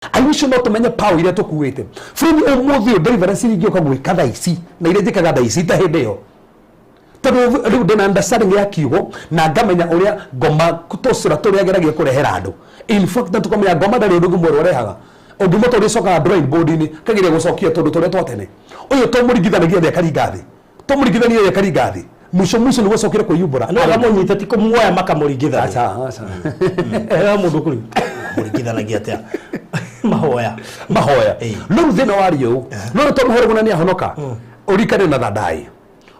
I wish no tumenye power iria tukuĩte. Bũrũri ũmũthĩ ũyũ deliverance iria ingĩũka gwĩka thaa ici na iria njĩkaga thaa ici ta hĩndĩ ĩyo, tondũ rĩu ndĩna understanding ya kiugo na ngamenya ũrĩa ngoma tũcĩra tũrĩa ageragia kũrehera andũ. In fact, na tũkamenya ngoma ndarĩ ũndũ ũngĩ mwerũ arehaga ũngĩmũta ũrĩa ũcokaga drawing board-inĩ kageria gũcokia tũndũ tũrĩa twa tene. Ũyũ tũmũringithanagia thĩ akaringa thĩ, tũmũringithania thĩ akaringa thĩ, mwisho mwisho nĩ gũcokire kwĩyumbũra. No mamũnyite ti kũmuoya makamũringithania. Aca, aca. Era mũndũ kũri mũringithanagia atĩa mahoya? Mahoya. No rĩu thĩna warĩ ũũ, no rĩu tondũ mũhoro nĩ ahonoka, ũrikane na thandai,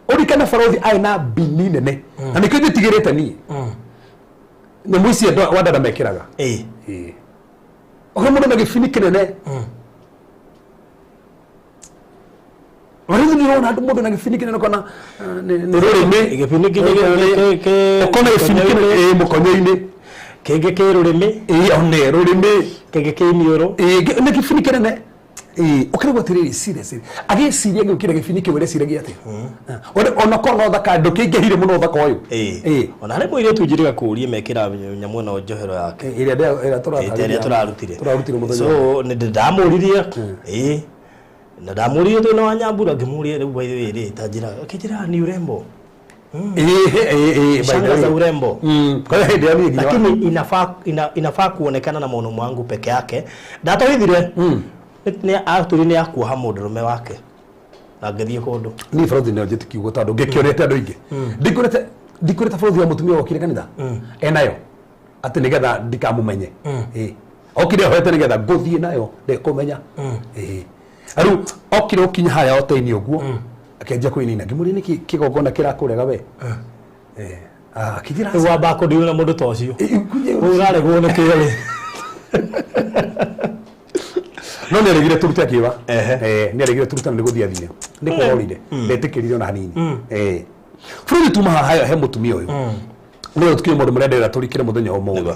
ũrikane barothi arĩ na mbini nene, na nĩkĩo njĩtigĩrĩte niĩ nyamũ ici andũ wa dada mekĩraga. Ĩĩ. Ũkona mũndũ na gĩbini kĩnene. Rĩu nĩ ũrona andũ mũndũ na gĩbini kĩnene, ũkona nĩ rũrĩmĩ. Gĩbini nginya Ũkona gĩbini kĩnene, ĩĩ, mũkonyo-inĩ. Kĩngĩ kĩ rũrĩmĩ. Ĩĩ, one rũrĩmĩ. Kĩngĩ kĩ iniũrũ. Ĩĩ, nĩ gĩbini kĩnene. Ĩĩ, ũkarigwo atĩrĩrĩ, seriously, agĩciria gĩũkĩra gĩbini kĩu areciragia atĩa? Ona korwo no thaka ndũkĩingĩhire mũno ũthaka ũyũ. Ĩĩ. Ona harĩ mũirĩtu njĩrĩga kũũria mekĩra nyamũ ĩno njohero yake. Ĩrĩa ĩrĩa ta ĩrĩa tũrarutire. Tũrarutire mũthenya. So nĩ ndamũririe, ĩĩ, na ndamũririe twĩna wa Nyambura, ngĩmũria rĩu, by the way rĩ, ta njĩra, akĩnjĩra ni urembo. Ĩĩ ĩĩ ĩĩ by the Shanga za way. urembo. Kwa hiyo hĩndĩ ĩyo niĩ nginya Lakini inafaa kuonekana na mwanaume wangu peke yake. Ndatũhithire nĩ atũri nĩ akuoha mũndũrũme wake na ngĩthiĩ kũndũ. Niĩ bũrũri nĩ njĩtĩkia ũguo, tondũ ngĩkĩonete andũ aingĩ, ndikũrĩte ndikũrĩte bũrũri wa mũtumia wokire kanitha enayo atĩ nĩgetha ndikamumenye. Ĩĩ, okire ahoete nĩgetha ngũthiĩ nayo ndekũmenya. Ĩĩ, rĩu okire ũkinya harĩa ote-inĩ ũguo akĩanjia kwĩnina, ngĩmũria nĩkĩ kĩgongona kĩrakũrega we. Eh, akĩnjĩra Rĩu wamba kũndirwo na mũndũ ta ũcio. Ĩĩ, Ũraregwo nĩ kĩo rĩ? No nĩ aregire tũrute akiuga. Eh, nĩ aregire tũrute na nĩ gũthiĩ athire nĩ kũrorire ndetĩkĩrire ona hanini. Eh, bũrũri tuma haha he mũtumia ũyũ nĩ tũkinya mũndũ mũrĩa ndĩrenda tũrikĩre mũthenya ũmũthĩ.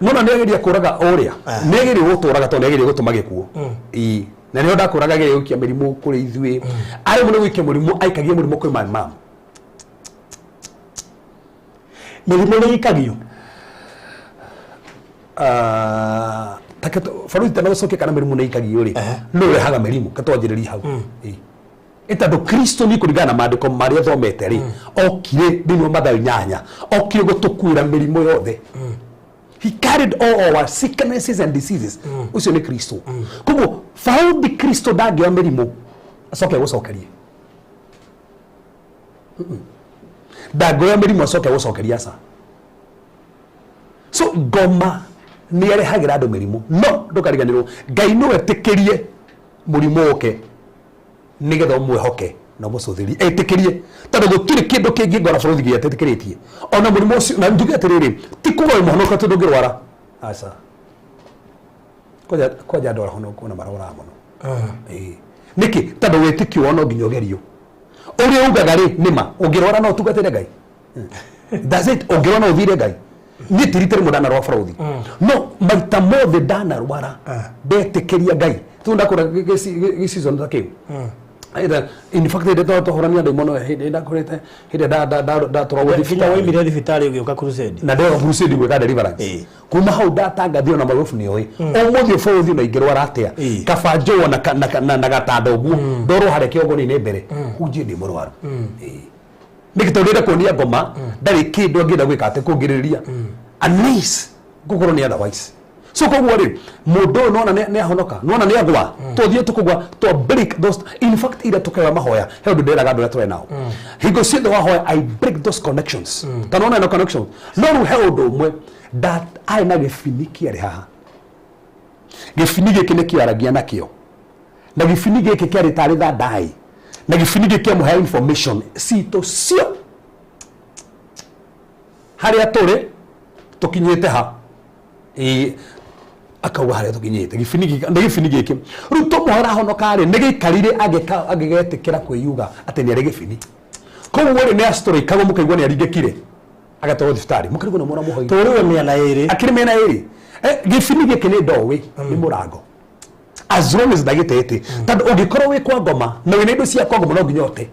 Nona nĩ ageria kũraga ũrĩa nĩ ageria gũtũraga, tondũ nĩ ageria gũtũma gĩkuũ. Ĩĩ, na nĩho ndakũraga, ageria gũikia mĩrimũ kũrĩ ithuĩ. Arĩ mũno gũikia mũrimũ, aikagia mũrimũ kwĩ my mom. Mĩrimũ nĩ ikagio? Ah, take bũrũri tana gũcokia kana mĩrimũ nĩ ikagio rĩ, nĩ ũrehaga mĩrimũ? Katwanjĩrĩria hau. Ĩĩ. Ĩ tondũ Kristo nĩ kũringana na maandĩko marĩa thomete rĩ, okire thĩinĩ wa Mathayo 8, okire gũtũkuĩra mĩrimũ yothe. He carried all our sicknesses and diseases. Ũcio nĩ Kristo. Koguo baũndi Kristo ndangĩoya mĩrimũ acoke agũcokerie. Ndangĩoya mĩrimũ acoke agũcokerie, aca. So ngoma nĩ arehagĩra andũ mĩrimũ, no ndũkariganĩrwo Ngai no etĩkĩrie mũrimũ ũke nĩgetha ũmwĩhoke na ũmũcũthĩrie, etĩkĩrie, tondũ gũtirĩ kĩndũ kĩngĩ ngora bũrũri gĩetĩkĩrĩtie ona mũrimũ ũcio. Na njuge atĩrĩrĩ, ti kuga wĩ mũhonoka tondũ ndũngĩrwara, aca. Kwanja kwanja andũ ahonoku ona marwaraga mũno. Ĩĩ. Nĩkĩ? Tondũ wĩtĩkio wao no nginya ũgerio. Ũrĩa ugaga rĩ, nĩma ũngĩrwara no ũtungatĩre Ngai? That's it. Ũngĩrwara no ũthire Ngai? Niĩ ti rita rĩmwe ndanarwara bũrũri, no maita mothe ndanarwara ndetĩkĩria Ngai tu ndakũra gĩcizo ta kĩu. In fact, hĩndĩ twahũrania ndaimono, hĩndĩ ndakũrĩte, hĩndĩ ndatwaragwo nginya thibitarĩ. Waimire thibitarĩ ũgĩũka crusade. Na ndoga crusade gwĩka deliverance. Kuma hau ndatangathio na magobu nĩ oĩ ũmũthĩ bũrũri na ingĩrwara atĩa, kaba njũo na gatanda ũguo ndorwo harĩa kĩongo-inĩ mbere hunjie ndĩ mũrwaru. Ĩĩ. Nĩkĩ? Tondũ ndĩrenda kuonia ngoma ndarĩ kĩndũ angĩenda gwĩka atĩ kũngĩrĩrĩria unless gũkorwo nĩ otherwise. So koguo rĩ, mũndũ ũyũ nona nĩ ahonoka, nona nĩ agwa, tũthiĩ tũkũgwa to break those. In fact, ira tũkĩhoya mahoya, he ũndũ ndĩraga andũ arĩa tũrĩ nao, hingo ciothe wahoya, I break those connections, tondũ nona ĩno connection. No rĩu he ũndũ ũmwe arĩ na gĩbini kĩarĩ haha. Gĩbini gĩkĩ nĩ kĩaragia nakĩo, na gĩbini gĩkĩ kĩarĩ tarĩ thandai, na gĩbini gĩkĩ kĩamũhe information citũ cio, harĩa tũrĩ, tũkinyĩte ha. Ĩĩ, akauga harĩa tũkinyĩte gĩbini gĩkĩ nĩ gĩbini gĩkĩ. Rĩu tũmũhora honoka rĩ, nĩ gĩikarire angĩgetĩkĩra kwĩyuga atĩ nĩ arĩ gĩbini. Koguo rĩ, nĩ acitũrĩkagwo, mũkaigua nĩ aringĩkire agatwarwo thibitarĩ, mũkarigwo nĩ mwana mũhoi. Tũrĩwe mĩena ĩrĩ. Akĩrĩ mĩena ĩrĩ. Eh, gĩbini gĩkĩ nĩ ndoĩ nĩ mũrango as long as ndagĩtete, tondũ ũngĩkorwo wĩ kwa ngoma na wĩna indo cia kwa ngoma, no nginya ũte.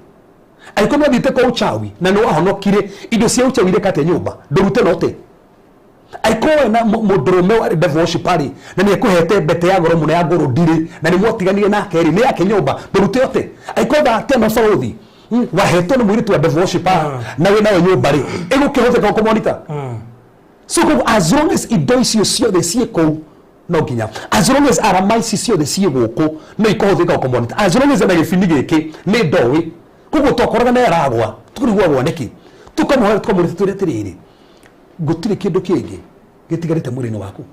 Angĩkorwo nĩ wathiĩte kwa uchawi na nĩ wahonokire, indo cia uchawi irekate nyũmba ndũrute no te. Angĩkorwo we na mũndũrũme warĩ devil worshiper rĩ, na nĩ ekũhete mbete ya goro mũno ya ngũrũ ndirĩ, na nĩ mwatiganire nake rĩ, nĩ yake nyũmba, ndũrute ũte. Angĩkorwo thaa 10 barũthi, wahetwo nĩ mũirĩtu wa devil worshiper, na wĩ nayo nyũmba rĩ, ĩgũkĩhũthĩka ũkũmonita. So koguo as long as indo icio ciothe ciĩ kũu, no nginya as long as arama ici ciothe ciĩ gũkũ no ikũhũthĩka ũkũmonita. As long as na gĩbini gĩkĩ nĩ ndoĩ, koguo twakoraga nĩ aragwa, tũkarigwo agwa nĩkĩ, tũkamũhoya tũkamũrĩta twĩre atĩrĩrĩ, gũtirĩ kĩndũ kĩngĩ gĩtigarĩte mwĩrĩ-inĩ waku.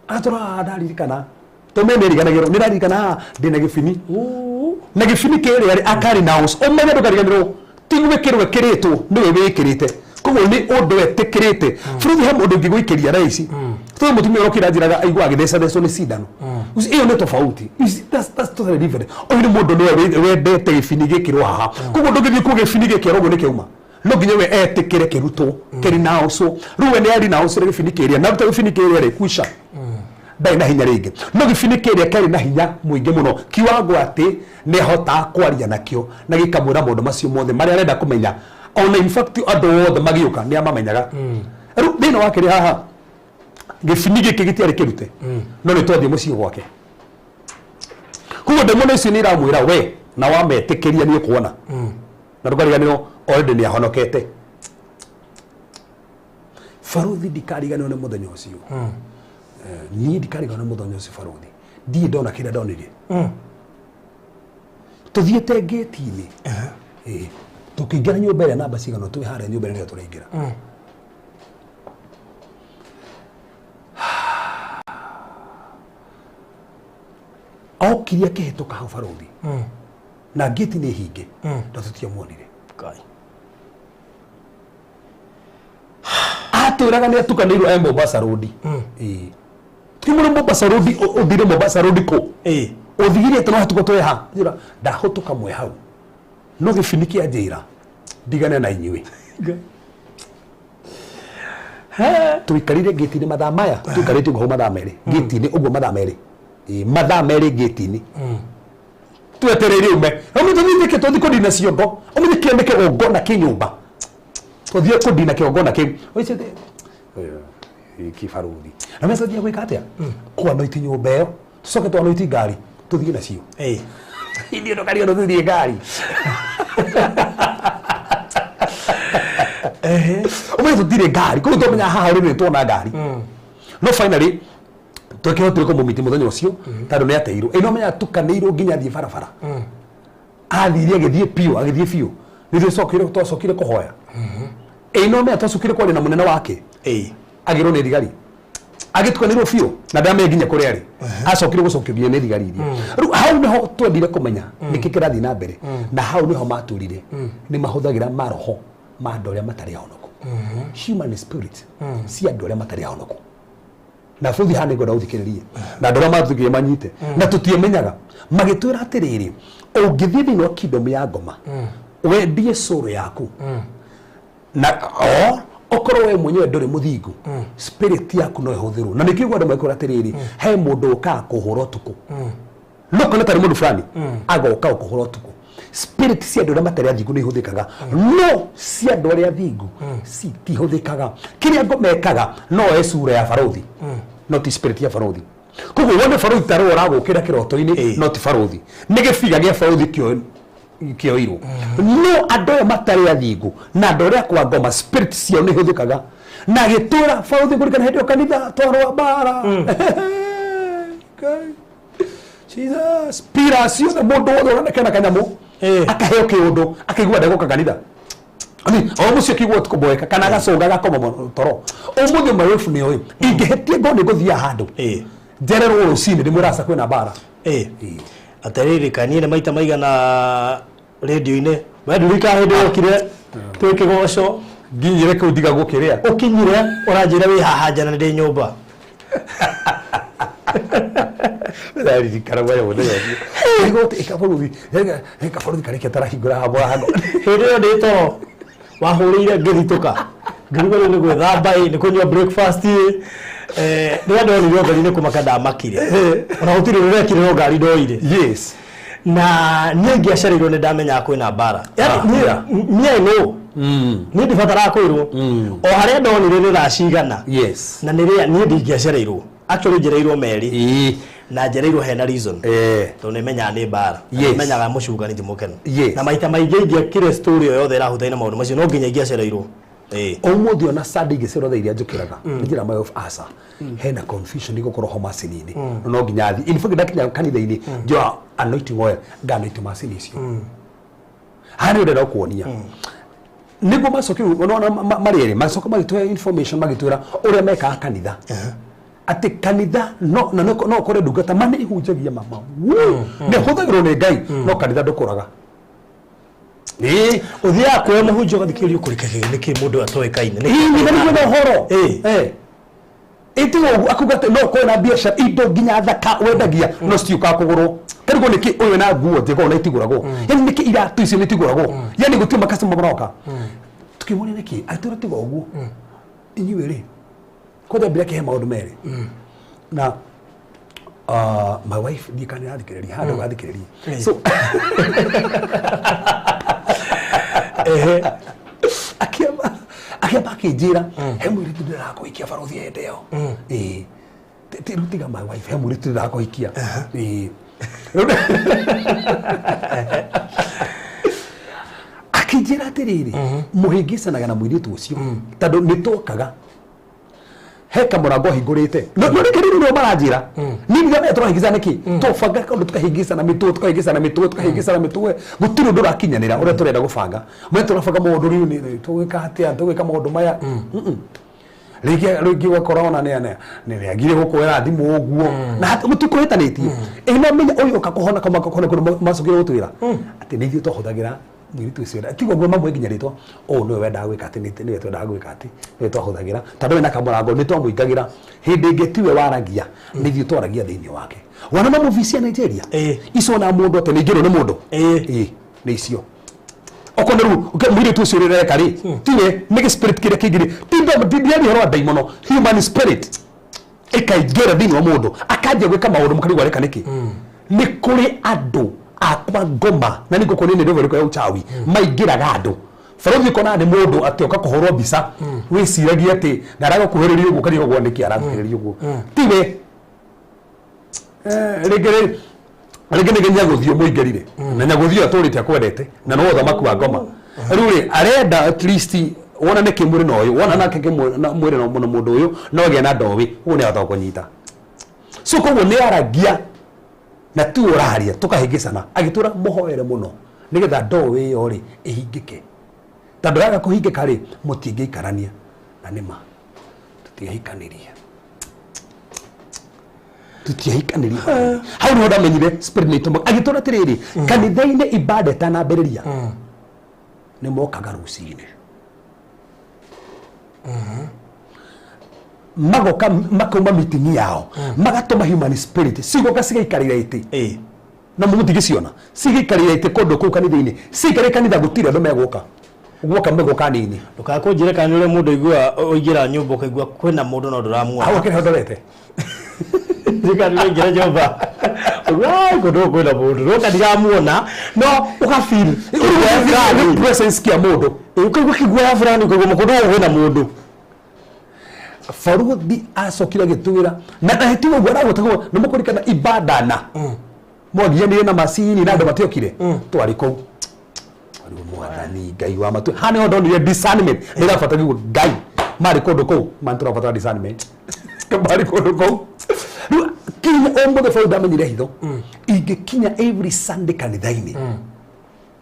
Agatũra ndaririkana, tũme nĩ riganagĩrwo, nĩ ndaririkana ndĩna gĩbini. Na gĩbini kĩrĩa rĩ, akarĩ na ũcio ũmenye ndũkariganĩrwo, ti gwĩkĩrwo ĩkĩrĩtwo, nĩwe wĩkĩrĩte. Koguo nĩ ũndũ etĩkĩrĩte. Bũrũri he mũndũ ũngĩgũikĩria thaa ici, tondũ mũtumia ũrĩa ũkĩra njĩraga aigua agĩthecathecwo nĩ cindano, ĩyo nĩ tofauti. That's totally different. Ũyũ nĩ mũndũ nĩwe wendete gĩbini gĩkĩrwo haha, koguo ndũngĩthiĩ kuo gĩbini gĩkĩrwo ũguo nĩ kĩauma, no nginya we etĩkĩre kĩrutwo kĩrĩ na ũcũ. Rĩu we nĩ arĩ na ũcũ gĩbini kĩrĩa, na aruta gĩbini kĩrĩa rĩ, kwisha, ndarĩ na hinya rĩngĩ. No gĩbini kĩrĩa kĩarĩ na hinya mũingĩ mũno kiwango atĩ nĩ ahotaga kwaria nakĩo na gĩkamwĩra maũndũ macio mothe marĩa arenda kũmenya. Ona in fact andũ othe magĩũka nĩ amamenyaga. Rĩu thĩna wake rĩ haha, gĩbini gĩkĩ gĩtiarĩ kĩrute, no nĩ twathiĩ mũciĩ gwake. Koguo ndemona icio nĩ iramwĩra we na wametĩkĩria nĩ ũkuona, na ndũkariganĩrwo already nĩ ahonokete. Baruthi, ndikariganĩrwo nĩ mũthenya ũcio. Niĩ ndikariganĩrwo nĩ mũthenya ũcio baruthi, ndirĩ ndona kĩrĩa ndonire. Tũthiĩte ngĩti-inĩ, tũkĩingĩra nyũmba ĩrĩa namba cigana, twĩ harĩa nyũmba ĩrĩa tũraingĩra, okire akĩhĩtũka hau baruthi na ngĩti nĩ hinge, na tũtiamuonire. Ngai. Atwĩraga nĩ atukanĩirwo e Mombasa Road. Ĩĩ, tukĩmwĩra Mombasa Road, ũthire Mombasa Road kũ? Ũthigire atĩ no hatukũ twĩ ha njĩra ndahũtũka mwe hau, no gĩbini kĩa njĩra ndigane na inyuĩ. Tũikarire ngĩti-inĩ mathaa maya, tũikarĩte ũguo hau mathaa 2 ngĩti-inĩ ũguo, mathaa 2. Ĩĩ, mathaa 2 ngĩti-inĩ twetereire ume. Ũmwe tũthiĩ kĩ tũthiĩ kũndina ciongo, ũmenye kĩo nĩ kĩgongona kĩ nyũmba, tũthiĩ kũndina kĩgongona kĩu ũcio kĩbaruthi na mbeca tũthiĩ gwĩka atĩa, kwanoiti nyũmba ĩyo, tũcoke twanoiti ngari tũthiĩ nacio. Ithuĩ ndũkaria tũthiĩ ngari, ũmenye tũtirĩ ngari koguo twamenya haha rĩrĩ tuona ngari. No finally twakĩhotire kũmũmiti mũthenya ũcio tondũ nĩ ateirwo. Ĩno menya atukanĩirwo nginya athiĩ barabara, athire agĩthiĩ biũ, agĩthiĩ biũ. Nĩ twacokire kũhoya. Ĩno menya twacokire kwaria na mũnene wake, agĩrwo nĩ thigari, agĩtukanĩrwo biũ na ndamenya nginya kũrĩa arĩ, acokire gũcokio nginya nĩ thigari iria. Rĩu hau nĩho twendire kũmenya nĩkĩ kĩrathiĩ na mbere, na hau nĩho matwĩrire nĩ mahũthagĩra maroho ma andũ arĩa matarĩ ahonoku, human spirit cia andũ arĩa matarĩ ahonoku. Na bũthi haha nĩngwenda ũthikĩrĩrie na andũ arĩa mathikĩrĩria manyite na tũtiamenyaga. Magĩtwĩra atĩrĩrĩ, ũngĩthiĩ thĩinĩ wa kingdom ya ngoma wendie soul yaku na o okorwo we mwenyewe ndũrĩ mũthingu, spirit yaku no ĩhũthĩrwo. Na nĩkĩo andũ magĩkwĩra atĩrĩrĩ, he mũndũ ũkaga kũhũra ũtukũ, no kona tarĩ mũndũ fulani agoka ũkũhũra ũtukũ. Spirit cia andũ arĩa matarĩ athingu nĩ ihũthĩkaga, no cia andũ arĩa athingu citihũthĩkaga. Kĩrĩa ngoma ĩkaga, no oe sura ya barothi no ti spirit ya barothi. Koguo wone barothi tarĩ ũragũkĩra kĩroto-inĩ, no ti barothi, nĩ gĩbiga gĩa barothi kĩoirwo. No andũ aya matarĩ athingu na andũ arĩa kwa ngoma, spirit ciao nĩ ihũthĩkaga. Na gĩtũra barothi kũrikana hĩndĩ ĩyo kanitha twarũa mbara. Ngai. Jesus, pira ciothe, mũndũ wothe ũronekana kanyamũ akaheo kĩũndũ, akaigua ndegũka kanitha. Ani, o mũciĩ akĩigua ũtukũ boeka kana agacũnga agakoma mũno toro. Ũmũthĩ marefu nĩ oĩ ingĩhĩtia ngo nĩ ngũthiaga handũ njererwo rũcinĩ ndĩmwĩra aca kwĩna mbara. Atĩrĩrĩ, kaniĩ nĩ maita maigana rĩndio-inĩ we ndirikana hĩndĩ wokire twĩ kĩgoco? Nginyire kũu ndigagwo kĩrĩa. Ũkinyire ũranjĩra wĩ haha nja na ndĩ nyũmba. Ndaririkana mwanya mũthenya ũcio igoti ĩkabaruthi ĩkabaruthi karĩkia tarahingũra haha mũrango. Hĩndĩ ĩyo ndĩ toro wahũrĩire, ngĩthitũka, ngĩruga rĩu nĩ gwĩthamba ĩ, nĩ kũnyua breakfast ĩ. Rĩrĩa ndonire ũtheri nĩ kũmaka ndamakire, ona gũtirĩ ũrekire, no ngari ndoire. Na niĩ ngĩacereirwo nĩ ndamenyaga kwĩna mbara. Yani, niĩ I know. Niĩ ndibataraga kwĩrwo o harĩa ndonire nĩ thaa cigana. Na nĩ rĩa niĩ ndingĩacereirwo, actually njereirwo merĩ. Na njereirwo hena reason, tondũ nĩ menyaga nĩ mbara. Nĩ menyaga mũcungani ti mũkenu. Na maita maingĩ ingĩakire story o yothe ĩrahutania na maũndũ macio, no nginya ingĩacereirwo. Ũmũthĩ ona Sunday ingĩcerwo thaa iria njũkĩraga, nĩ njĩra my of asa hena confusion igũkorwo ho macini-inĩ, no nginya thiĩ. In fact, ndakinya kanitha-inĩ njoa anointing oil, nganoint macini icio harĩa ũrenda kuonia nĩguo macokire. Ũrona marĩ erĩ macoka magĩtũhe information, magĩtwĩra ũrĩa mekaga kanitha, atĩ kanitha no na no no ũkore ndungata ma nĩ ihunjagia mama nĩ hũthagĩrwo nĩ Ngai, no kanitha ndũkũraga. Ĩĩ. Ũthiaga kuoya mũhunjia ũgathikĩrĩria ũkũrĩkagia nĩkĩ mũndũ atoĩkaine. Ĩĩ, na nĩguo na ũhoro. Ĩtiga ũguo, akuga atĩ no ũkorwo na biacara, indo nginya thaka wendagia, no citiũkaga kũgũrwo. Karigwo nĩkĩ ũyũ na nguo njega ona itigũragwo, yani nĩkĩ iratũ icio nĩ itigũragwo, yani gũtirĩ makastoma maroka. Tukĩmũria nĩkĩ, agĩtwĩra tiga ũguo inyuĩ rĩ kwanja mbere akĩhe maũndũ merĩ na my wife ndiĩ kana nĩarathikĩrĩria handũ gathikĩrĩria. So akĩamba akĩnjĩra he mũirĩtu ndĩrakũhikia, barothi hĩndĩ ĩyo. Ĩĩ. Rĩu tiga my wife, he mũirĩtu ndĩrakũhikia. Ĩĩ. Akĩnjĩra atĩrĩrĩ, mũhĩngĩcanaga na mũirĩtu ũcio tondũ nĩ twokaga he kamũrango ahingũrĩte, no no rĩngĩ rĩu nĩo maranjĩra niĩ ndiramenya tũrahĩngĩcana nĩkĩ. Twabanga kaũndũ tukahĩngĩcana mĩtwe, tukahĩngĩcana mĩtwe, tukahĩngĩcana mĩtwe, gũtirĩ ũndũ ũrakinyanĩra ũrĩa tũrenda gũbanga. Mwe tũrabanga maũndũ rĩu nĩ tũgwĩka atĩa, tũgwĩka maũndũ maya. Rĩngĩ rĩngĩ ũgakora ona nĩ nĩ agire gũkũera thimũ ũguo na mũtikũhĩtanĩtie. Ĩ no menya ũyũ ũka kũhona kama kũhona kũndũ macokire gũtwĩra atĩ nĩ ithuĩ twahũthagĩra mũirĩtu ũcio, tiga ũguo mamwe nginya rĩtwa ũũ nĩwe wendaga gwĩka atĩ nĩwe twendaga gwĩka atĩ nĩwe twahũthagĩra tondũ we na kamũrango nĩ twamũingagĩra. Hĩndĩ ĩngĩ tiwe waragia, nĩ ithuĩ twaragia thĩinĩ wake. Wana ma movie cia Nigeria icio na mũndũ atĩ nĩ ingĩrwo nĩ mũndũ. Ĩĩ, nĩ icio okorwo nĩ rĩu mũirĩtu ũcio ũrĩa ũreka rĩ, tiwe, nĩ gĩ spirit kĩrĩa kĩingĩrĩ. Ti ndiaria ũhoro wa ndaimono, human spirit ĩkaingĩra thĩinĩ wa mũndũ akanjia gwĩka maũndũ mũkarigwo areka nĩkĩ. Nĩ kũrĩ andũ akwa ngoma na nĩ ngũkũ nĩ level ĩrĩkũ ya uchawi maingĩraga andũ. Barothi ũkona nĩ mũndũ atĩ oka kũhũrwo mbica, wĩciragie atĩ na aragũkuhĩrĩria ũguo, ũkarigwo nĩkĩ arakuhĩrĩria ũguo, tiwe. Rĩngĩ rĩ rĩngĩ nĩ nyagũthiũ mũingĩrire na nyagũthiũ atũrĩte akwendete na no ũthamaki wa ngoma. Rĩu rĩ arenda at least wonane kĩmwĩrĩ na ũyũ, wona nake mwĩrĩ na mũndũ ũyũ no agĩe na ndoĩ ũguo nĩ ahota kũnyita. So koguo nĩ aragia na tu ũraria tũkahĩngĩcana. Agĩtwĩra mũhoere mũno nĩgetha ndoĩ ĩyo rĩ ĩhingĩke, tondũ yaga kũhingĩka rĩ mũtingĩikarania. Na nĩma tũtiahikanĩrie, tũtiahikanĩrie. Hau nĩho ndamenyire spirit nĩ itũmaga. Agĩtwĩra atĩrĩrĩ, kanitha-inĩ ibada ĩtanambĩrĩria nĩ mokaga rũcinĩ, magoka makauma meeting yao, magatũma human spirit cigoka cigaikarĩra itĩ. Na mũtingĩciona cigaikarĩra itĩ kũndũ kũu kanitha-inĩ, ciikarĩre kanitha gũtirĩ andũ megũka, guoka megũka nini. Ndũkakũnjĩre kana nĩ ũrĩa mũndũ aigua ũingĩra nyũmba ũkaigua kwĩna mũndũ no ndũramuona. Hau ũkĩrĩ ndorete. Ndikana ũraingĩra nyũmba ũguo, "Ai, kũndũ gũkũ kwĩna mũndũ no ndiramuona," no ũgafeel nĩ presence kia mũndũ. Ũkaigua kĩguoya fulani, ũkaigua kũndũ gũkũ kwĩna mũndũ. Baruthi acokire agĩtwĩra na tiga ũguo aragũtagwo nĩ mũkũrikana ibadana mwagianire na macini na andũ matiokire, twarĩ kũu. Rĩu Mwathani Ngai wa matu, haha nĩho ndonire discernment nĩ ĩrabatara. Ngai marĩ kũndũ kũu mani tũrabatara discernment marĩ kũndũ kũu. Rĩu kinya ũmũthĩ bau ndamenyire hitho ingĩkinya every Sunday kanitha-inĩ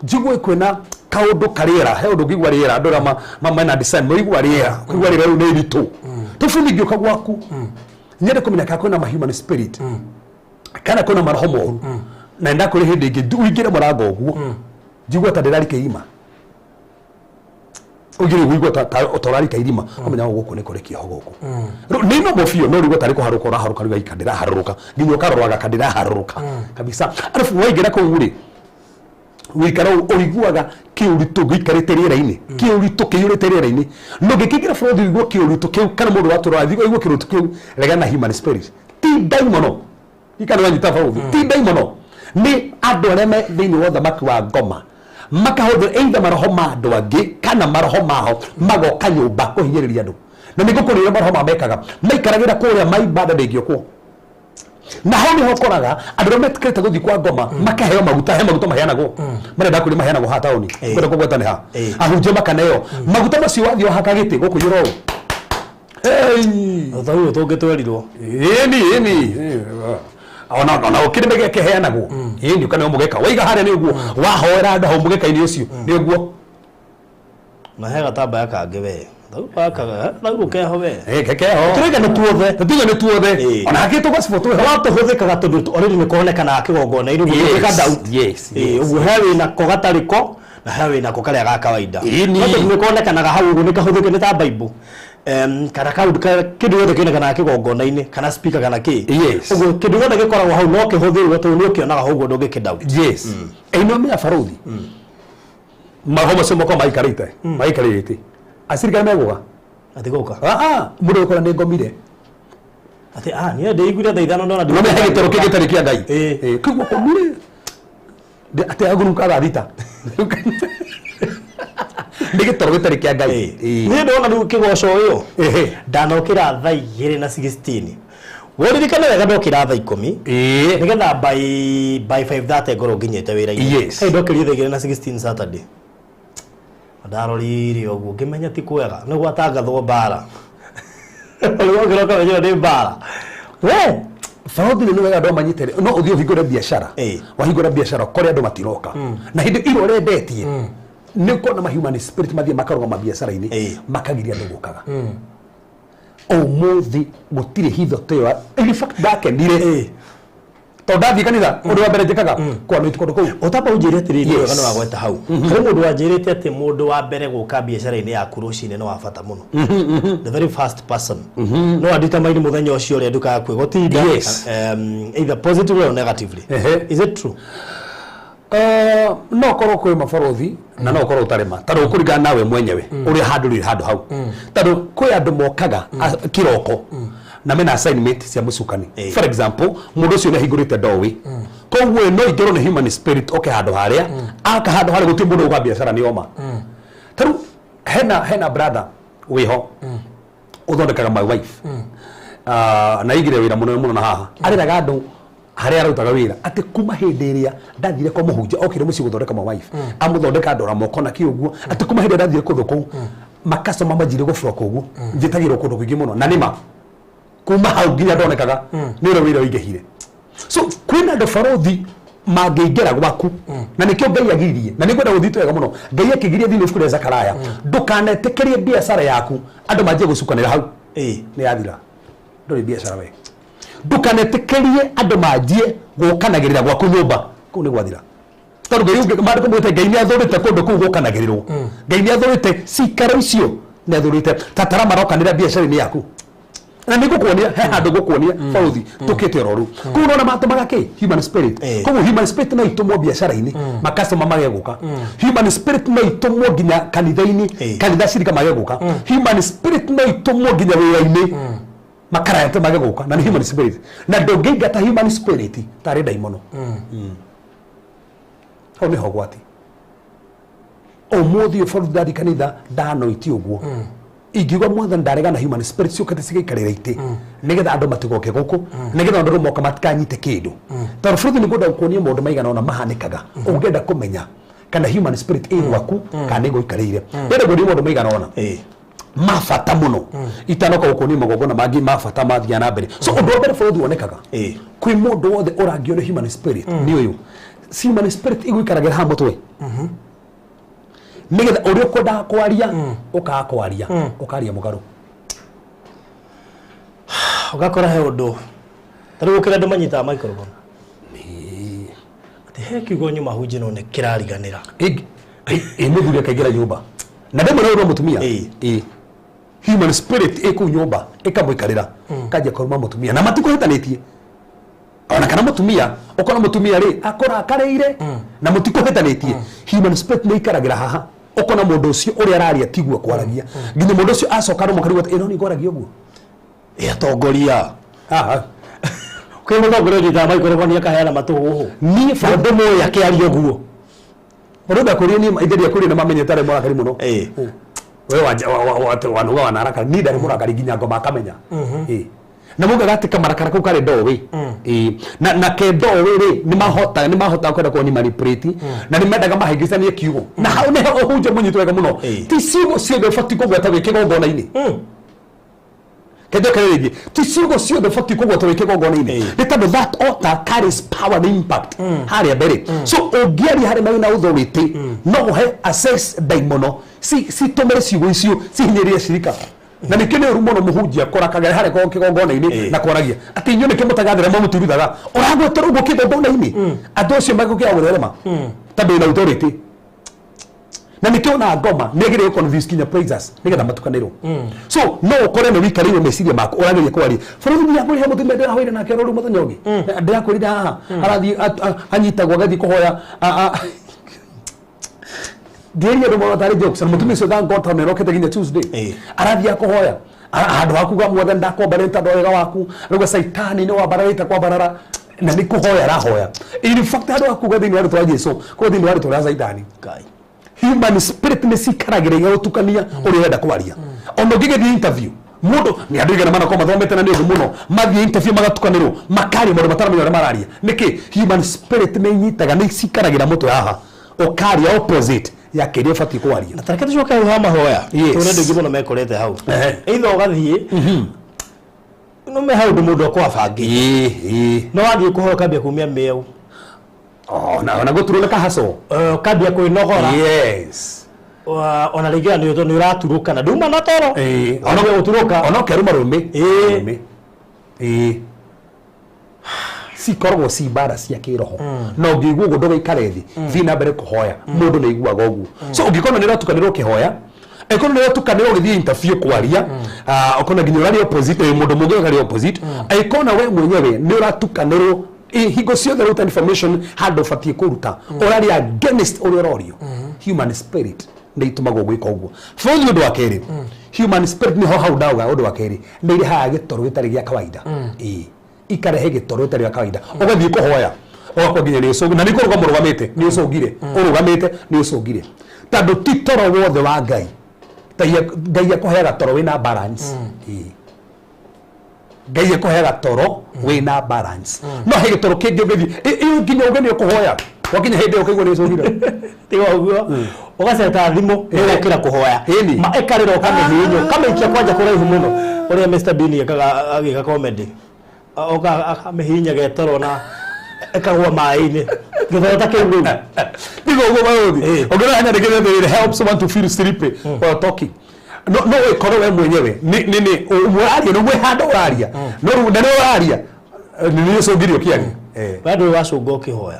njigue kwĩna kaũndũ karĩera, he ũndũ ũngĩigua rĩera, andũ arĩa mena design maigua rĩera, kũigua rĩera rĩu nĩ iritũ. Tũbundi ngĩũka gwaku nyende kũmenya kana kwĩna ma human spirit kana kwĩna maroho moru, na ndakũrĩ hĩndĩ ĩngĩ ũingĩre mũrango ũguo njigua ta ndĩrarika irima, ũngĩrĩ ũigua ta ũrarika irima, ũmenya gũkũ nĩ kũrĩ kĩoho gũkũ. Rĩu nĩ no biũ, no rĩu tarĩ kũharũka ũraharũka, rĩu aika ndĩraharũrũka nginya ũkaroraga ka ndĩraharũrũka kabisa. Arabu waingĩra kũu rĩ, wĩikara ũiguaga kĩũritũ gĩikarĩte rĩera-inĩ, kĩũritũ kĩiyũrĩte rĩera-inĩ. No ngĩkĩingĩra bũrũri ũigue kĩũritũ kĩu, kana mũndũ watũra athiĩ ũigue kĩũritũ kĩu, regana na human spirit, ti ndaimono ikana wanyita bũrũri, ti ndaimono, nĩ andũ arĩa me thĩinĩ wa ũthamaki wa ngoma. Makahũthĩra either maroho ma andũ angĩ kana maroho mao magoka nyũmba kũhinyĩrĩria andũ. Na nĩ ngũkũrĩra maroho ma mekaga maikaragĩra kũrĩa maibanda ndĩngĩokwo. Na hau nĩho ũkoraga andũ arĩa metĩkĩrĩte gũthiĩ kwa ngoma makaheo maguta. He maguta maheanagwo marĩa ndakwĩra maheanagwo haha taũni. Kwenda kũgweta nĩ ha ahunjia makaneo maguta macio, wathiĩ wahaka gĩtĩ gũkũiyũra ũũ. Hey! Ta ũyũ tũngĩ twerirwo. Ĩni ĩni, ona ũkĩrĩ mĩgeka ĩheanagwo, ĩni ũkaneo mũgeka waiga harĩa nĩ ũguo wahoera andũ hau mũgeka-inĩ ũcio nĩ ũguo. Na he gatambaya kangĩ we thaurũ keho we. Eh, kekeho. Tũraiga nĩ tuothe. Tũtiga nĩ tuothe. Ona hakĩtwo gacibũ twĩho. No tũhũthĩkaga tondũ already nĩ konekanaga kĩgongona-inĩ ũguo ndũngĩka doubt. Ũguo he wĩna ko gatarĩ ko na he wĩna ko karĩa ga kawaida. No tondũ nĩ konekanaga hau ũguo nĩ kahũthĩke nĩ ta Bible, kana kaũndũ kĩndũ gĩothe kĩonekanaga kĩgongona-inĩ kana speaker kana kĩ. Ũguo kĩndũ gĩothe gĩkoragwo hau no kĩhũthĩrwo tondũ nĩ ũkĩonaga hau ũguo ndũngĩkĩ doubt. Yes, ĩno mĩa barothi maroho macio makorwo maikarĩte maikarĩte acirikari megũga. Atĩ gũka. Ah, ah, mũndũ ũkora nĩ ngomire. Atĩ ah niĩ ndĩiguire thaa 5 ndona. No he gĩtoro kĩngĩ gĩtarĩ kĩa Ngai. Kĩguo komire atĩ agũrũka thaa 6 nĩ gĩtoro gĩtarĩ kĩa Ngai. Niĩ ndona rĩu kĩgoco ũyũ ndanokĩra thaa 2 na 16, woririkane wega, ndokĩra thaa 10 nĩgetha by 5:30 ngorwo nginyĩte wĩra-inĩ. Hey, ndokĩrire thaa 2 na 16 Saturday, ndarorire ũguo ngĩmenya ti kwega nĩ gwatangathwo mbara. Rĩu ũkĩra ũkamenya ĩyo nĩ mbara we. Barothi nĩ wega andũ manyite no ũthiĩ ũhingũre biacara. Wahingũra biacara kũrĩa andũ matiroka na hĩndĩ ĩyo ũrendetie nĩ ũkuona ma human spirit mathiĩ makarũgama biacara-inĩ makagiria andũ gũkaga. Ũmũthĩ gũtirĩ hitho ta ĩyo. In fact ndakenire tondũ ndathiĩ kanitha ũndũ wa mbere njĩkaga kũanoint kũndũ kũu. Ũtamba ũnjĩre atĩrĩrĩ, wega nĩ wagweta hau harĩ mũndũ wanjĩrĩte atĩ mũndũ wa mbere gũka biacara-inĩ yaku rũcinĩ nĩ wa bata mũno, the very first person no adetermine mũthenya ũcio ũrĩa nduka yaku ĩgũtinda, either positively or negatively. Is it true? No korwo kwĩ mabarothi na no korwo ũtarĩ ma tondũ ũkũringana nawe mwenyewe ũrĩa handũ rĩ handũ hau, tondũ kwĩ andũ mokaga kĩroko na mena assignment cia mũcukani. For example, mũndũ ũcio nĩ ahingũrĩte doorway, koguo no ingĩrwo nĩ human spirit oke handũ harĩa aka handũ harĩa gũtirĩ mũndũ ũka biacara nĩ oma. Tarĩu hena brother wĩho ũthondekaga my wife. Ah, na aigire wĩra mũnene mũno na haha areraga andũ harĩa arutaga wĩra atĩ kuma hĩndĩ ĩrĩa ndathire kwa mũhunjia okire mũciĩ gũthondeka my wife amũthondeka ndora moko na kĩ ũguo atĩ kuma hĩndĩ ĩrĩa ndathire kũndũ kũu makacoma manjire gũbroka ũguo njĩtagĩrwo kũndũ kũingĩ mũno na nĩma kuma hau nginya ndonekaga nĩ ũrĩa wĩra ũingĩhire. So kwĩna andũ barothi mangĩingĩra gwaku na nĩkĩo Ngai agiririe na nĩngwenda gũthiĩ wega mũno. Ngai akĩgiria thĩinĩ ibuku rĩa Zakaraya ndũkanetĩkĩrie biacara yaku andũ manjie gũcukanĩra hau. Nĩ yathira, ndũrĩ biacara we. Ndũkanetĩkĩrie andũ manjie gũkanagĩrĩra gwaku nyũmba, kũu nĩ gwathira, tondũ Ngai ũngĩ maandĩko maugĩte Ngai nĩ athũrĩte kũndũ kũu gũkanagĩrĩrwo. Ngai nĩ athũrĩte cikaro icio, nĩ athũrĩte tatara marokanĩra biacara-inĩ yaku na nĩ ngũkuonia he handũ ngũkuonia barothi tũkĩte oro rĩu kũu nona matũmaga kĩ human spirit. Koguo human spirit no itũmwo biacara-inĩ makastoma mage gũka. Human spirit no itũmwo nginya kanitha-inĩ kanitha cirika mage gũka. Human spirit no itũmwo nginya wĩra-inĩ makarayate mage gũka na nĩ human spirit na ndũngĩingata human spirit tarĩ ndaimono. Hau nĩho ũgwati. Ũmũthĩ ũyũ borithi ndathi kanitha ndanoiti ũguo ingiuga Mwathani ndaregana human spirit ciũkĩte cigaikarĩra itĩ nĩgetha andũ matigoke gũkũ nĩgetha andũ moka matikanyite kĩndũ, tondũ borithi nĩ ngwenda gũkuonia maũndũ maigana ũna mahanĩkaga ũngĩenda kũmenya kana human spirit ĩ gwaku kana nĩ gũikarĩire. Ndĩrenda kuonia maũndũ maigana ũna ma bata mũno itanoka gũkuonia magongona mangĩ ma bata mathiaga na mbere. So ũndũ wa mbere borithi wonekaga kwĩ mũndũ wothe ũrangio nĩ human spirit nĩ ũyũ. Human spirit ĩgũikaragĩra haha mũtwe nĩgetha ũrĩa ũkwendaga kwaria ũkaga kwaria, ũkaria mũgarũ. Ũgakora he ũndũ ta rĩu ũkĩra andũ manyitaga microphone atĩ he kiugo nyuma hunjie no nĩ kĩrariganĩra. Ĩ mũthuri akaingĩra nyũmba na rĩmwe no mũtumia. Ĩ human spirit ĩ kũu nyũmba ĩkamũikarĩra kanjia kũruma mũtumia na matikũhĩtanĩtie ona kana mũtumia ũkona mũtumia rĩ akũrakarĩire na mũtikũhĩtanĩtie. Human spirit nĩ ikaragĩra haha ũkona mũndũ ũcio ũrĩa araria tiguo kwaragia nginya mũndũ ũcio acoka rũmwe karigwo atĩ ĩno nĩ ngwaragia ũguo. Ĩ atongoria haha kwĩ mũtongoria ũnyitaga microphone akaheana matũhũhũ niĩ mũndũ mũĩ akĩaria ũguo. Mũndũ ndakũrie niĩ ithe ndiakũrie na mamenyete arĩ mũrakari mũno. We wanuga wanarakara, niĩ ndarĩ mũrakari nginya ngoma akamenya. Ĩĩ. Na mugaga atĩ kamarakara kau karĩ ndoĩ. Ĩĩ. Na ke ndoĩ rĩ, nĩ mahotaga kwenda kũni manipulate na nĩ mendaga mahĩngĩcanie kiugo. Na hau nĩho ũhunjia mũnyitwo wega mũno. Ti ciugo ciothe ũbatiĩ kũgweta wĩ kĩgongona-inĩ. Kenjo kere rĩngĩ, ti ciugo ciothe ũbatiĩ kũgweta wĩ kĩgongona-inĩ, nĩ tondũ that altar carries power and impact harĩa mbere. So ũngĩaria harĩa mena authority, no ũhe access ndaimono citũmĩre ciugo icio cihinyĩrĩrie cirika. Na nĩkĩo nĩ ũru mũno mũhunjia kũrakagĩra harĩa kĩgongona-inĩ na kwaragia atĩ inyuĩ nĩkĩo mũtagathĩra mũtiruthaga ũragwetera ũguo kĩgongona-inĩ, andũ acio magũkĩra gũtherema tondũ wĩna authority. Na nĩkĩo ona ngoma nĩ agĩrĩire convince kinya praisers nĩgetha matukanĩrwo. So no ũkore nĩ wĩikarĩire meciria maku ũrageria kwaria bũrũri nĩ yakwĩrire mũtumia ndĩrahoire nake rũrũ mũthenya ũngĩ ndĩrakwĩrire haha arathiĩ anyitagwo agathiĩ kũhoya ndiĩrie andũ mona tarĩ jokes. Na mũtumia ũcio, thank God, tondũ nĩarokĩte nginya Tuesday. Arathiĩ akũhoya handũ hakuga, "Mwathani, ndakwambarĩte tondũ wa wega waku." Rauga caitani nĩ wambararĩte kwambarara na nĩ kũhoya arahoya. In fact, handũ hakuga thĩinĩ wa rĩtwa rĩa Jesu, kũu thĩinĩ wa rĩtwa rĩa caitani. Ngai. Human spirit nĩ cikaragĩra igagũtukania ũrĩa ũrenda kwaria. Ona ũngĩgĩthiĩ interview, mũndũ nĩ andũ igana manakorwo mathomete na nĩ ũndũ mũno mathiĩ interview magatukanĩrwo, makaria maũndũ mataramenya ũrĩa mararia. Nĩkĩ? Human spirit nĩ inyitaga, nĩ cikaragĩra mũtwe haha, ũkaria opposite ya kĩrĩa ũbatiĩ kwaria. Na tareke tũcoke hau ha mahoya, tondũ andũ aingĩ mũno mekorete hau. Either ũgathiĩ no me hau ũndũ mũndũ akorwo abangĩte, ĩĩ ĩĩ no wathiĩ kũhoya ũkambia kumia mĩau. Oh, na gũturwo nĩ kahaco. Ũkambia kwĩnogora. Ona rĩngĩ nĩ ũraturũka na nduma na toro. Ona gũturũka. Ona ũkeruma rũmĩ. Rũmĩ. Ĩĩ, cikoragwo ci mbara cia kĩroho, na ũngĩigua ũguo ndũgaikare thĩ, thiĩ na mbere kũhoya. Mũndũ nĩ aiguaga ũguo. So ũngĩkorwo nĩ ũratukanĩrwo ũkĩhoya, angĩkorwo nĩ ũratukanĩrwo ũgĩthiĩ interview kwaria, ũkona nginya ũraria opposite, mũndũ mũngĩ ũkaria opposite, angĩkorwo na we mwenyewe nĩ ũratukanĩrwo, hingo ciothe ũruta information handũ ũbatiĩ kũruta, ũraria against ũrĩa ũrorio, human spirit nĩ itũmagwo gwĩka ũguo bũrũri. Ũndũ wa kerĩ, human spirit nĩho hau ndauga, ũndũ wa kerĩ nĩ irehaga gĩtoro gĩtarĩ gĩa kawaida. Ĩĩ, ikarehe gĩtoro gĩtarĩ gĩa kawaida. Ũgathiĩ kũhoya ũgakora nginya nĩ ũcũngi, na nĩ kũrũgama ũrũgamĩte nĩ ũcũngire, ũrũgamĩte nĩ ũcũngire, tondũ ti toro wothe wa Ngai. Ngai akũheaga toro wĩna balance. Ĩĩ. Ngai akũheaga toro wĩna balance, no he gĩtoro kĩngĩ ũngĩthiĩ ĩyo nginya uge nĩ ũkũhoya, wakinya hĩndĩ ĩyo ũkaigua nĩ ũcũngire. Tiga ũguo ũgaceta thimũ ĩgokĩra kũhoya. Ma ĩkarĩra, ũkamĩhihinya, ũkamĩikia kwanja kũraihu mũno, ũrĩa Mr Bean ekaga agĩka comedy, oka akamĩhihinyaga ĩtoro na ĩkagwa maĩ-inĩ, gĩtoro ta kĩu rĩu. Tiga ũguo maũthi ũngĩrora nyandĩkĩte atĩrĩrĩ, "Help someone to feel sleepy while talking." No ĩkorwo we mwenyewe nĩ ũmwe ũraria nĩ ũmwe handũ ũraria, no rĩu na nĩ ũraria nĩ ũcũngire ũkĩaria. We ndũĩ wacũnga ũkĩhoya?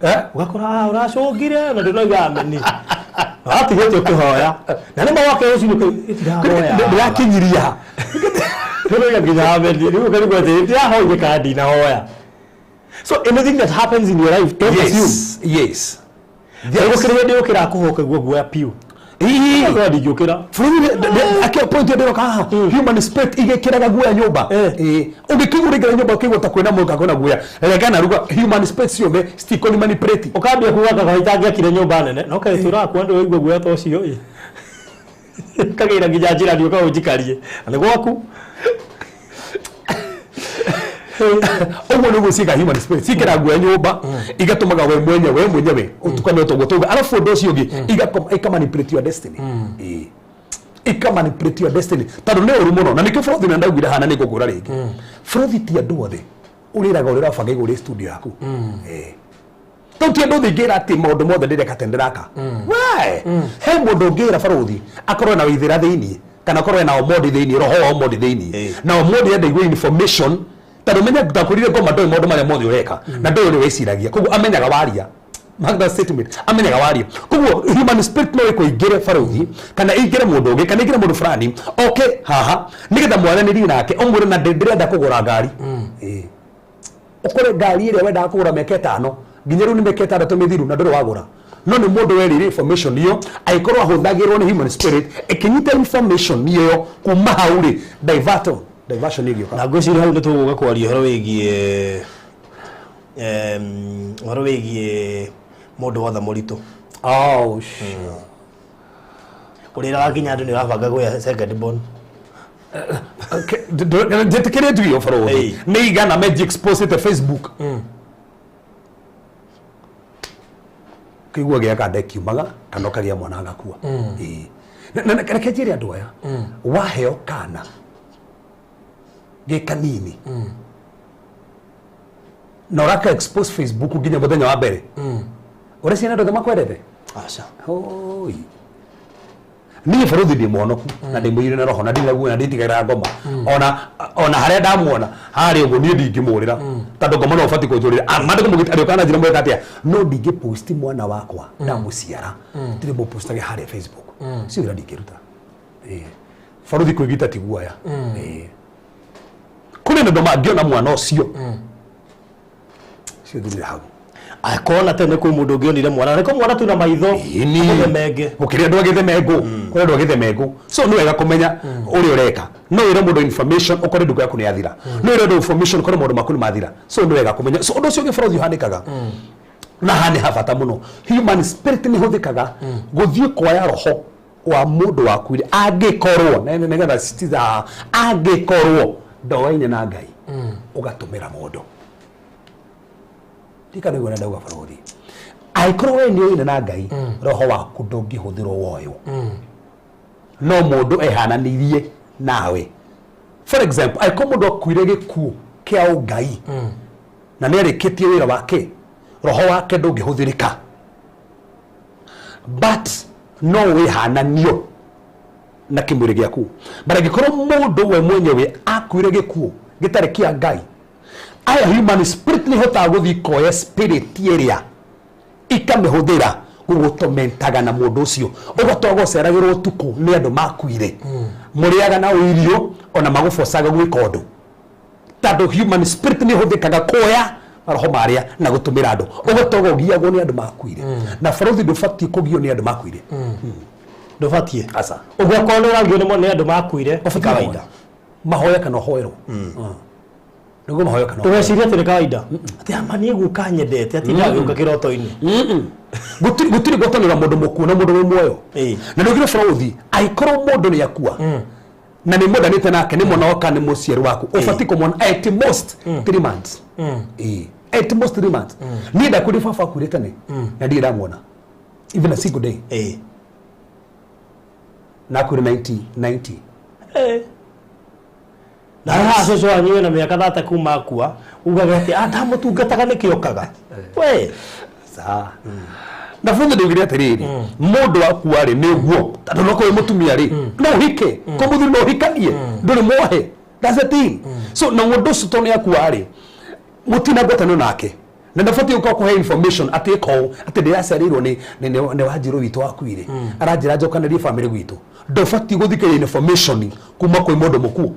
Eh? Ũgakora, "Ah, ũracũngire na ndũnauga ameni, watigĩte ũkĩhoya na nĩ mawake rũcinĩ ĩtirahoya." Ndĩrakinyiria. Ndũnauga nginya ameni, rĩu ũkarigwo atĩ ndĩrahoire kana ndinahoya. So anything that happens in your life, don't assume. Gũkĩrĩ hĩndĩ ũkĩra kũhoka guo guoya piũ. Ũgakora ndingĩũkĩra. Bũrũri akĩ point ndĩroka haha, human spirit igĩkĩraga guoya nyũmba. Ĩĩ, ũngĩkĩigua ũraingĩra nyũmba ũkĩigua ta kwĩna mũndũ kwĩna guoya, regana ruga human spirit ciothe citikũni manipulate. Ũkambia kuga kaba itangĩakire nyũmba nene, no kaĩ tũrakua ndũ waigua guoya ta ũcio ĩ kagĩra nginya njĩra nĩ ũka ũnjikarie na nĩ gwaku. Ũguo nĩguo ciĩkaga. Human spirit ciĩkĩraga guoya nyũmba, igatũmaga we mwenyewe ũtukane ũtoguo tauga. Arabu ũndũ ũcio ũngĩ, ika manipulate your destiny. Ĩĩ, ika manipulate your destiny, tondũ nĩ ũru mũno. Na nĩkĩo bũrũri na ndaugire hana nĩ ngũkwĩra rĩngĩ, bũrũri ti andũ othe ũrĩraga ũrĩa ũrabanga igũrũ rĩ studio yaku. Ĩĩ, tondũ ti andũ othe ingĩra atĩ maũndũ mothe ndĩreka atĩ ndĩraka we. He mũndũ ũngĩra barũthi akorwo na wĩithĩra thĩiniĩ, kana akorwo na omondi thĩiniĩ, roho wa omondi thĩiniĩ, na omondi enda igue information, tondũ menya ndakwĩrire ngoma ndoĩ maũndũ marĩa mothe ũreka na ndoĩ ũrĩa wĩciragia, koguo amenyaga waria. Mark that statement, amenyaga waria. Koguo human spirit no ĩkũingĩre barũthi, kana ĩingĩre mũndũ ũngĩ, kana ĩingĩre mũndũ fulani oke haha nĩgetha mwaranĩrie nake, ũmwĩre na ndĩrenda kũgũra ngari. Ĩĩ. Ũkore ngari ĩrĩa wendaga kũgũra mĩaka 5, nginya rĩu nĩ mĩaka 6 mĩthiru na ndũrĩ wagũra, no nĩ mũndũ werĩire information ĩyo, angĩkorwo ahũthagĩrwo nĩ human spirit ĩkĩnyita information ĩyo kuma hau rĩ, divert diversion ĩgĩũka. Na ngwĩciria hau nĩ tũgũka kwaria ũhoro wĩgiĩ mũndũ wothe mũritũ. Oh, Ũrĩraga nginya andũ nĩ ũrabanga gwĩa second born. Njĩtĩkĩrie njuge ũboro Ĩĩ. nĩ igana meji exposite Facebook kĩigua gĩa kanda kiumaga kana ũkagĩa mwana agakua. Ĩĩ. Na reke njĩre andũ aya, waheo kana gĩ kanini na ũraka expose Facebook nginya mũthenya wa mbere, ũrĩa ciana andũ othe makwendete. Aca. Hoi. Niĩ bũrũthi ndĩ mũhonoku na ndĩ mũiyũre na roho na ndirĩ na guoya na nditigagĩra ngoma ona harĩa ndamuona harĩa ũguo, niĩ ndingĩmũrĩra tondũ ngoma no ũbatiĩ kũnjũrĩra. Ah, maandĩko mũgĩte arĩũka na njĩra mweka atĩa, no ndingĩ post mwana wakwa ndamũciara, ndirĩ mũpostage harĩa Facebook cio wĩra ndingĩruta. Ĩĩ. Baruthi kwĩgita ti guoya. Ĩĩ. Kũrĩ na andũ mangĩona mwana ũcio cio thirire hau. Akona tene kwĩ mũndũ ũngĩonire mwana nĩko mwana tu na maitho Ĩni. menge. Gũkĩrĩ andũ agĩthe mengũ, kũrĩ andũ agĩthe mengũ, so nĩ wega kũmenya ũrĩa ũreka. No wĩre mũndũ information ũkore nduka yaku nĩ yathira, no wĩre andũ information ũkore maũndũ maku nĩ mathira, so nĩ wega kũmenya. So ũndũ ũcio ũngĩ bũrũri ũhanĩkaga na haha nĩ habata mũno, human spirit nĩ hũthĩkaga gũthiĩ kuoya roho wa mũndũ wakuire angĩkorwo nĩgetha citiza angĩkorwo ndoaine na Ngai ũgatũmĩra mũndũ ndikana nĩguo ndauga bũrũri, angĩkorwo we nĩ ũine na Ngai, roho waku ndũngĩhũthĩrwo woywo no mũndũ ehananirie nawe. For example, angĩkorwo mũndũ akuire gĩkuũ kĩa ũngai na nĩ arĩkĩtie wĩra wake, roho wake ndũngĩhũthĩrĩka, but no wĩhananio na kĩmwĩrĩ gĩaku. But angĩkorwo mũndũ we mwenyewe akuire gĩkuũ gĩtarĩ kĩa Ngai, aya human spirit nĩ ihotaga gũthiĩ ikoya spirit ĩrĩa ikamĩhũthĩra gũgũtomentaga na mũndũ ũcio, ũgatoga ũceragĩrwo ũtukũ nĩ andũ makuire mũrĩaga na irio ona magũbocaga gwĩka ũndũ, tondũ human spirit nĩ ĩhũthĩkaga kuoya maroho marĩa na gũtũmĩra andũ, ũgatoga ũgiagwo nĩ andũ makuire. Na barothi ndũbatiĩ kũgio nĩ andũ makuire. Ndũbatiĩ. Aca. Ũguo akorwo nĩ ũragio nĩ andũ makuire ti Ũbatiĩ kawaida. Mahoya kana ũhoerwo nĩguo mahoya kana ũhoerwo. Ndũgecirie atĩ nĩ kawaida atĩ ama niĩ guka nyendete atĩ ndagĩũka kĩroto-inĩ. Gũtirĩ gwatanĩra mũndũ mũkuũ na mũndũ wĩ muoyo. Na ndũgire bũrũthi, angĩkorwo mũndũ nĩ akua na nĩ mwendanĩte nake, nĩ mwana waka, nĩ mũciari waku, ũbatiĩ kũmwona at most 3 months. Ĩĩ, at most 3 months. Niĩ ndakwĩrĩ baba akuire tene na ndirĩ ndamuona even a single day. Na akuire 1990. Na haha cũcũ wanyu wĩna mĩaka 30 kuma akua ugage atĩ "Ah, ndamũtungataga nĩkĩ okaga we?" Sawa. Na bũthĩ ndugire atĩrĩrĩ, mũndũ akua rĩ, nĩ ũguo tondũ no kwĩ mũtumia rĩ, no ũhike ko mũthuri no ũhikanie ndũrĩ mwohe. That's the thing. So na mũndũ ũcio tondũ nĩ akua rĩ, mũtina ngwatanĩro nake na ndabatiĩ gũkorwo kũhe information atĩ ĩka ũũ, atĩ ndĩraciarĩirwo nĩ wanjirũ witũ wakuire, aranjĩra njokanĩrie famĩlĩ gwitũ. Ndũbatiĩ gũthikĩrĩria information kuma kwĩ mũndũ mũkuũ,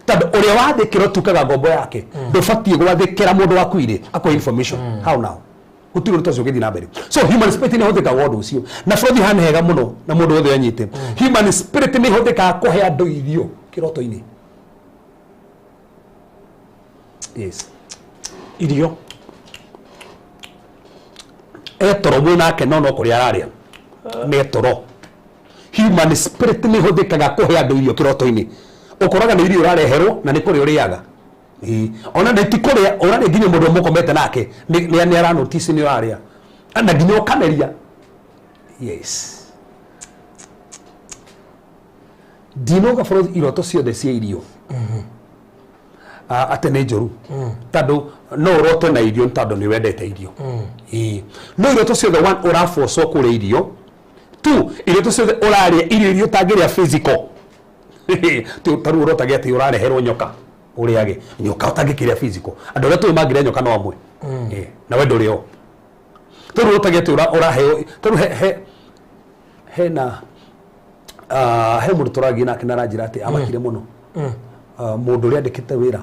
tondũ ũrĩa wathĩkĩra ũtuĩkaga ngombo yake. Ndũbatiĩ gwathĩkĩra mũndũ wakuire akũhe information. How now? Gũtirĩ ũndũ ta ũcio ũngĩthiĩ na mbere. So human spirit nĩ ĩhũthĩkaga ũndũ ũcio na bũrũri hana hega mũno na mũndũ wothe anyite, human spirit nĩ ĩhũthĩkaga kũhe andũ irio kĩroto-inĩ, yes. Irio. Etoro mwĩ nake no kũrĩa ararĩa nĩ toro. Human spirit nĩ ĩhũthĩkaga kũhe andũ irio kĩroto-inĩ. Ũkoraga nĩ irio ũrareherwo na nĩ kũrĩa ũrĩaga. Ĩĩ. Ona nĩ ti kũrĩa ũrarĩa, nginya mũndũ ũrĩa mũkomete nake nĩ aranotice nĩ ũrarĩa na nginya ũkameria. Yes, ndinoga bũrũri iroto ciothe cia irio. Ah, atĩ nĩ njũru tondũ no ũrote na irio tondũ nĩ wendete irio. Ĩĩ. No iroto ciothe, one, ũrabocwo kũrĩa irio, two, iroto ciothe ũrarĩa irio iria ũtangĩrĩa physical. Ta rĩu ũrotage atĩ ũrareherwo nyoka ũrĩage, nyoka ũtangĩkĩrĩa physical. Andũ arĩa tũĩ mangĩrĩa nyoka no amwe. Ĩĩ, na we ndũrĩ o. Ta rĩu ũrotage atĩ ũraheo, ta rĩu he hena he mũndũ tũragia nake na aranjĩra atĩ amakire mũno. Ah, mũndũ ũrĩa andĩkĩte wĩra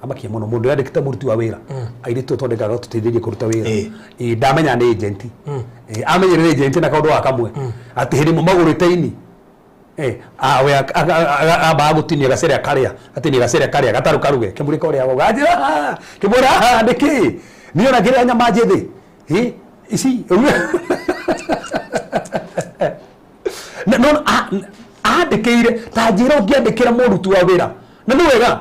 amakia mũno, mũndũ ũrĩa andĩkĩte mũruti wa wĩra, airĩtu twandĩkaga tũteithĩrie kũruta wĩra. Ĩĩ, ndamenya nĩ agent. Ĩĩ, amenyire nĩ agent na kaũndũ ga kamwe atĩ hĩndĩ ĩmwe magũrĩte ini. Eh, we ambaga gũtinia gacere akarĩa, gatinia gacere akarĩa gatarũ karuge kĩmũrĩ korĩa ganjĩra kĩmwĩra nĩkĩ niĩ ona ngĩrĩa nyama njĩthĩ. Ĩ, Ici no andĩkĩire ta njĩra ũngĩandĩkĩra mũruti wa wĩra na nĩ wega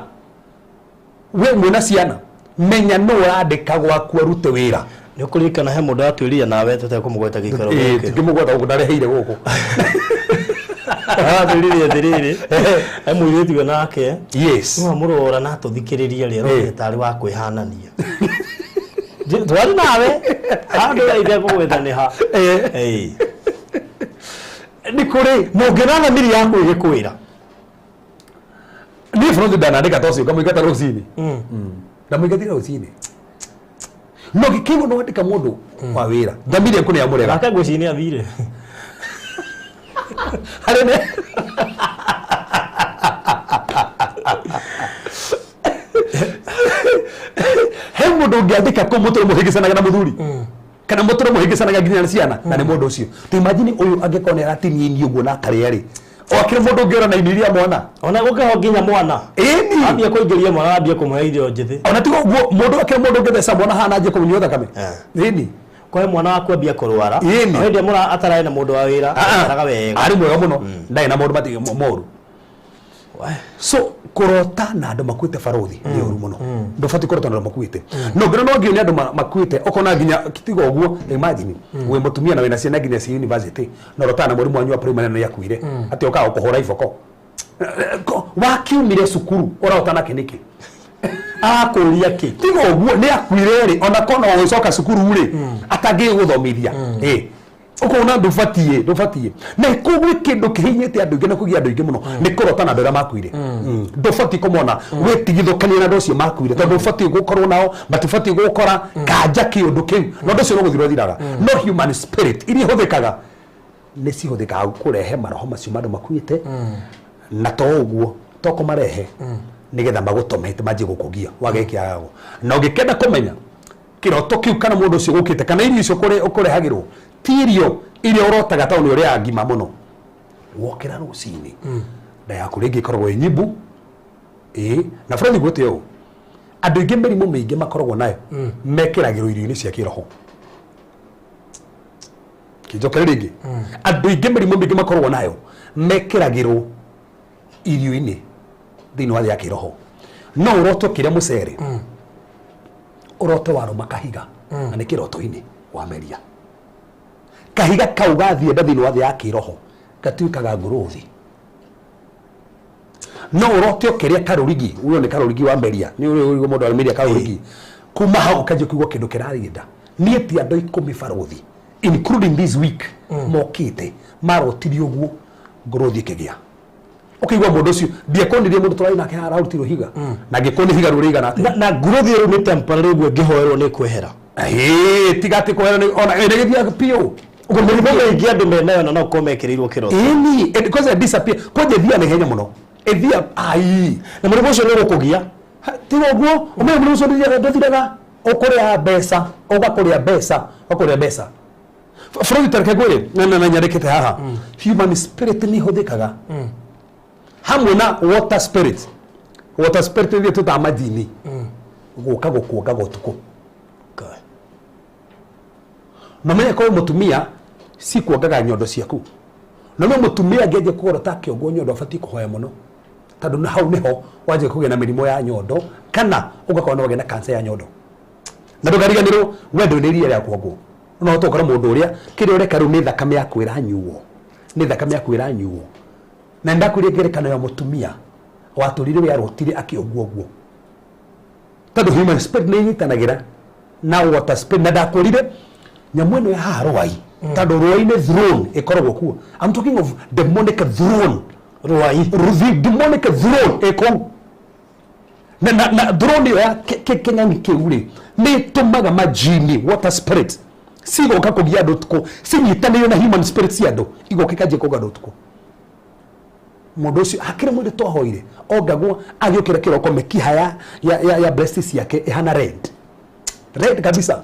we mwĩna ciana menya nũ ũrandĩka gwaku arute wĩra. Nĩ ũkũririkana he mũndũ atwĩrire nawe tũtekũmũgweta gĩikaro gĩkĩ. Tũngĩmũgweta gũkũ ndareheire gũkũ. Atwĩrire atĩrĩrĩ, he mũirĩtu we nake. Yes. Nĩ wamũrora na atũthikĩrĩria rĩ, arorire tarĩ wa kwĩhanania. Twarĩ nawe, handũ we itekũgweta nĩ ha. Nĩ kũrĩ Mũngĩona thamiri yaku ĩgĩkwĩra. Niĩ bũrũri ndanandĩka ta ũcio ngamũingata rũcinĩ. Ndamũingatire rũcinĩ. No gĩkĩigua nĩ wandĩka mũndũ wa wĩra. Thamiri yaku nĩ yamũrega. Nake ngwĩciria nĩ athire. Harĩ nĩ he mũndũ ũngĩandĩka kũ mũtũrũ mũhĩngĩcanaga na mũthuri kana mũtũrũ mũhĩngĩcanaga nginya na ciana na nĩ mũndũ ũcio. Ta imagine ũyũ angĩkorwo nĩ aratinia ini ũguo na akarĩa rĩ, o akĩrĩ mũndũ ũngĩora na ini iria mwana. Ona gũkĩho nginya mwana. Ĩni. Ambia kũingĩria mwana, ambia kũmũhe irio njĩthĩ. Ona tiga ũguo mũndũ akĩrĩ mũndũ ũngĩtheca mwana hana anjie kũmũnyua thakame. Ĩni. Kwa mwana waku ambia kũrwara. Ĩni. Hĩndĩ ĩrĩa atararĩ na mũndũ wa wĩra, aikaraga wega. Arĩ mwega mũno. Ndarĩ na maũndũ moru. So kũrota na andũ makuĩte barothi nĩ ũru mũno. Ndũbatiĩ kũrota na andũ makuĩte. No ngĩona no nginya nĩ andũ makuĩte ũkona nginya tiga ũguo imagine wĩ mũtumia na wĩna ciana nginya ci university na ũrotaga na mũrimũ wanyu wa primary na nĩ akuire atĩ ũkaga gũkũhũra iboko. Wakiumire cukuru ũrota nake nĩkĩ? Akũria kĩ? Tiga ũguo nĩ akuire rĩ ona korwo no ũgĩcoka cukuru rĩ atangĩgũthomithia. Ũkona ndũbatiĩ na kũgwĩ kĩndũ kĩhinyĩte andũ aingĩ na kũgia andũ aingĩ mũno nĩ kũrota na andũ arĩa makuire. Ndũbatiĩ kũmona wĩtigithũkanie na andũ acio makuire tondũ ndũbatiĩ gũkorwo nao matibatiĩ gũkora kanja kĩũndũ kĩu na ũndũ ũcio no gũthira ũthiraga. No human spirit iria ihũthĩkaga nĩ cihũthĩkaga kũrehe maroho macio ma andũ makuĩte na to ũguo to kũmarehe nĩgetha magũtomete manjie gũkũgia wage kĩagago. Na ũngĩkenda kũmenya kĩroto kĩu kana mũndũ ũcio ũkĩte kana irio icio ũkũrehagĩrwo ti irio iria ũrotaga tondũ nĩ ũrĩaga ngima mũno. Wokĩra rũcinĩ nda yaku rĩngĩ ĩkoragwo ĩ nyimbu na bũrũri gwĩte ũũ andũ aingĩ mĩrimũ mĩingĩ makoragwo nayo mekĩragĩrwo irio-inĩ cia kĩroho. Kĩnjokere rĩngĩ andũ aingĩ mĩrimũ mĩingĩ makoragwo nayo mekĩragĩrwo irio-inĩ thĩinĩ wa thĩ ya kĩroho. No ũrote ũkĩrĩa mũcere ũrote warũma kahiga na nĩ kĩroto-inĩ wameria. Kahiga kau gathiĩ nda thĩinĩ wa thĩ ya kĩroho gatuĩkaga ngũrũthi. No ũrote ũkĩrĩa karũrigi, ũyũ nĩ karũrigi wa meria, nĩ ũrĩ mũndũ ameria karũrigi. Kuma hau ũkanjia kũigua kĩndũ kĩrathiĩ nda. Niĩ ti andũ 10 barũthi including this week mokĩte marotire ũguo ngũrũthi ĩkĩgĩa. Ũkĩigua mũndũ ũcio ndiekonirie mũndũ tũrarĩ nake ararutirwo higa na ngĩkuo nĩ higa rĩu rĩigana atĩa. Na ngũrũthi rĩu nĩ temporary ũguo ĩngĩhoerwo nĩ kwehera. Tiga atĩ kũhera nĩ ona ĩrĩgĩthiaga biũ. Ũguo mĩrimũ mĩingĩ andũ menayo na no ũkorwo mekĩrĩirwo kĩroto. Ĩni, kwanza disappear kwanja ĩthiaga na ihenya mũno. Ĩthia ai na mũrimũ ũcio nĩ ũgũkũgia. Tiga ũguo ũmenye mũrimũ ũcio ndũthiraga ũkũrĩa mbeca ũgakũrĩa mbeca ũgakũrĩa mbeca. Bũrũri tareke ngwĩre na nyandĩkĩte haha human spirit nĩ ihũthĩkaga hamwe na water spirit. Water spirit nĩ tũtaga majini gũka gũkuongaga ũtukũ. Na ũmenye korwo mũtumia cikuongaga nyondo ciaku. Na ũmenye mũtumia angĩanjia kũgorota akĩongwo nyondo abatiĩ kũhoya mũno tondũ na hau nĩho wanjia kũgĩa na mĩrimũ ya nyondo kana ũgakorwo no wagĩa na cancer ya nyondo. Na ndũkariganĩrwo we ndũrĩ na iria rĩa kuongwo. No ũhote gũkora mũndũ ũrĩa kĩrĩa ũreka rĩu nĩ thakame yaku ĩranyuo. Nĩ thakame yaku ĩranyuo. Na nĩndakwĩrire ngerekano ya mũtumia watũrire we arotire akĩongwo ũguo. Tondũ human spirit nĩ ĩnyitanagĩra na water spirit na ndakwĩrire nyamũ ĩno ya haha rwai tondũ rwai nĩ throne ĩkoragwo kuo. I'm talking of demonic throne. Rwai. The demonic throne ĩkũu. Na throne ĩyo ya kĩng'ang'i kĩu rĩ nĩ ĩtũmaga majini water spirit cigoka kũgia andũ ũtukũ cinyitanĩire na human spirit cia andũ igoka ikanjia kuonga andũ ũtukũ. Mũndũ ũcio hakĩrĩ mwĩrĩ twahoire ongagwo agĩũkĩra kĩroko mĩkiha ya breast ciake ĩhana red red kabisa.